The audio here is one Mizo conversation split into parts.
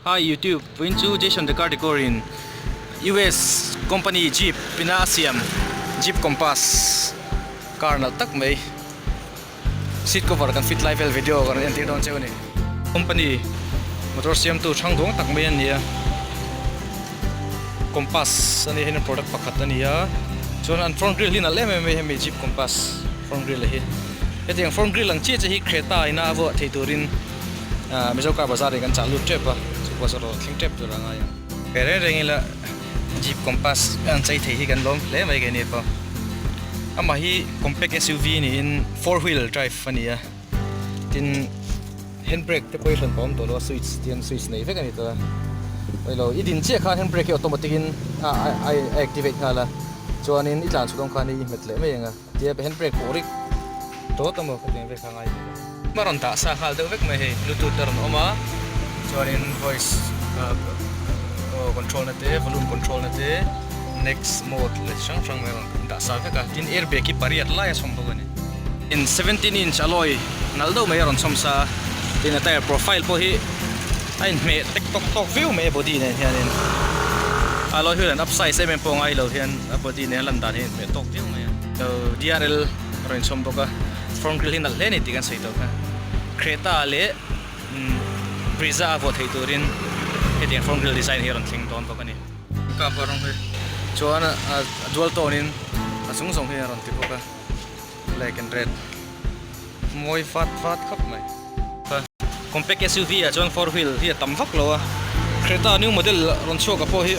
Hi YouTube, vawiin chu Jason the Car Decor in US company Jeep ina a siam Jeep Compass car nalh tak mai seat cover kan fit lai vel video kan rawn entir dawn cheu a ni. Company motor siamtu hrang duang tak mai a ni a, Compass a nih hian product pakhat a ni a, chuan an front grill hi nalh em em mai hemi Jeep Compass front grill hi. Hetiang front grill ang chiah chiah hi Creta ina a vuah thei turin. Mizo car bazar in kan chah lut tep a chu pawh chu rawn thleng tep tur a ngai ang. Kei reng reng ila Jeep Compass an chei thei hi kan lawm hle mai keini pawh. Amah hi compact SUV niin four wheel drive a ni a, tin hand brake te pawh hi hran pawh a awm tawh lo a switch tian switch nei vek a ni tawh a. Ilo i din chiah khan hand brake hi automatic in a a activate nghal a chuanin i tlan chhut awm khan i hmet leh mai ang a. Tia hand brake pawh rik tawt a maw ka tiang vek kha ngai ve lo. A rawn dah sa nghal deuh vek mai hei bluetooth a rawn awm a chuanin voice control na te volume control na te next mode leh chi hrang hrang mai a rawn dah sa vek a tin airbag hi pariat lai a chhawm bawk a ni. In 17 inch alloy nalh deuh mai a rawn chhawm sa a tin a tire profile pawh hi a inhmeh tek tawk tawk viau mai a body nen hianin alloy hi an up size em em pawh ngai lo hian a body nen a lan dan hi a inhmeh tawk viau mai a. Lo DRL a rawn inchhawm bawk a, front grill hi nalh hle a ni tih kan sawi tawh kha. Creta leh Brezza a vuah theih turin hetiang front grill design hi a rawn thleng dawn bawk a ni. Ka pawh rawng hi chuan a dual tone in a chung zawng hi a rawn ti bawk a, black and red mawi vat vat khawp mai. Compact SUV ah chuan four wheel hi a tam vak lo a, Creta new model rawn chhuak ah pawh hi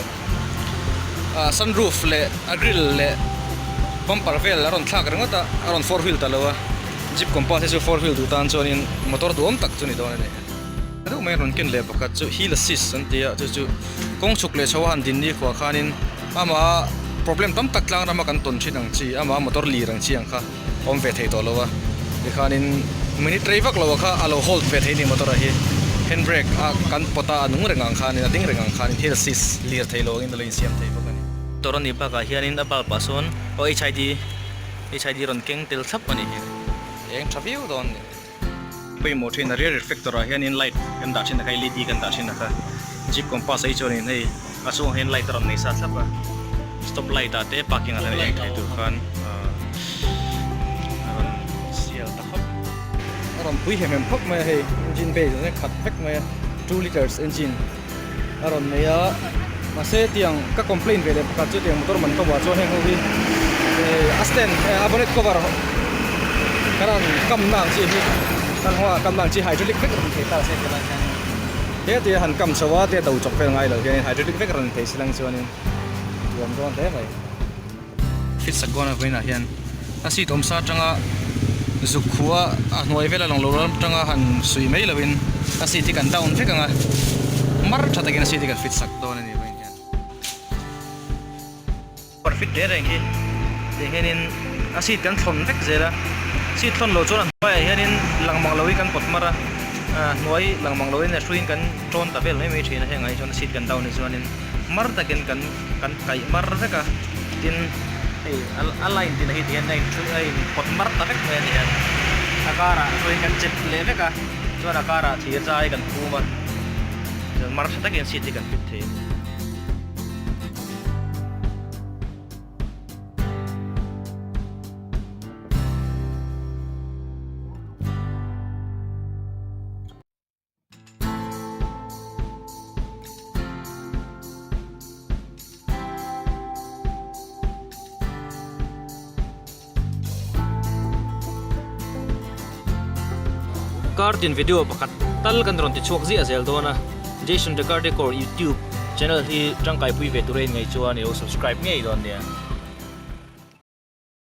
ah sunroof leh a grill leh bumper vel a rawn thlak ringawt a, a rawn four wheel ta lo a, Jeep Compass hi chu four wheel duh tan chuanin motor duhawm tak chu ni dawn a ni. Deuh mai rawn ken leh pakhat chu hill assist an ti a, chu chu kawng chhuk leh chho a han din ni khuah khanin amah problem tam tak tlang rama kan tawn thin ang chi amah motor lir ang chi ang kha. awm ve thei tawh lo a tikhanin minute rei vak lo ah kha a lo hold ve thei a ni motor ah hi hand brake a kan pawt a a nung reng ang khanin a ding reng ang khanin hill assist lir thei lo angin a lo insiam thei bawk a ni. Motor a nih bakah hianin a bulb ah sawn aw HID HID rawn keng tel thlap a ni hi eng tha viau dawn a ni. Pawimawh thin a rear reflector ah hianin light kan dah thin a kha LED kan dah thin a kha Jeep Compass ah hi chuanin hei a chungah hian light a rawn nei sa thlap a stop light ah te parking ah te eng thei tur khan a rawn sial ta khawp. A rawn pui hem hem khawp mai a hei engine bay zawng hian khat vek mai a two litres engine a rawn nei a mahse tiang ka complaint ve leh pakhat chu tiang motor man to ah chuan heng ho hi a stand a bonnet cover kan rawn kam na ang chi hi kan hma ah kam na ang chi hydraulic vek a rawn thei ta se ti lai hian he tia han kam chho a tia do chawp vel ngai lo hian hydraulic vek a rawn thei silang chuanin nuam dawn hle mai. Fit sak dawn a vawiinah hian a seat awm sa atanga zuk khuh a a hnuai vela lang lo lam atanga han suih mai lovin a seat hi kan down vek ang a mar tha takin a seat hi kan fit sak dawn a ni vawiin hian. Par fit reng reng hi tih hianin a seat kan thlawn vek zel a seat thlawn loh chuan a hnuaiah hianin lang mang loin kan pawt mar a hnuai lang mang loin a hruiin kan tawn ta vel mai mai thin a heng ah hi chuan a seat kan down hi chuanin mar takin kan kan kaih mar vek a tin hei a line tin ah hi tihian a in a in pawt mar ta vek mai a ni hian a karah chuan kan chep leh vek a chuan a karah thir zai kan phum a chuan mar tha takin seat hi kan fit thei a ni. Car tin video pakhat tal kan rawn ti chhuak ziah zel dawn a, Jason Decor Decor YouTube channel hi tangkaipui ve tura in ngaih chuan i lo subscribe ngei dawn nia.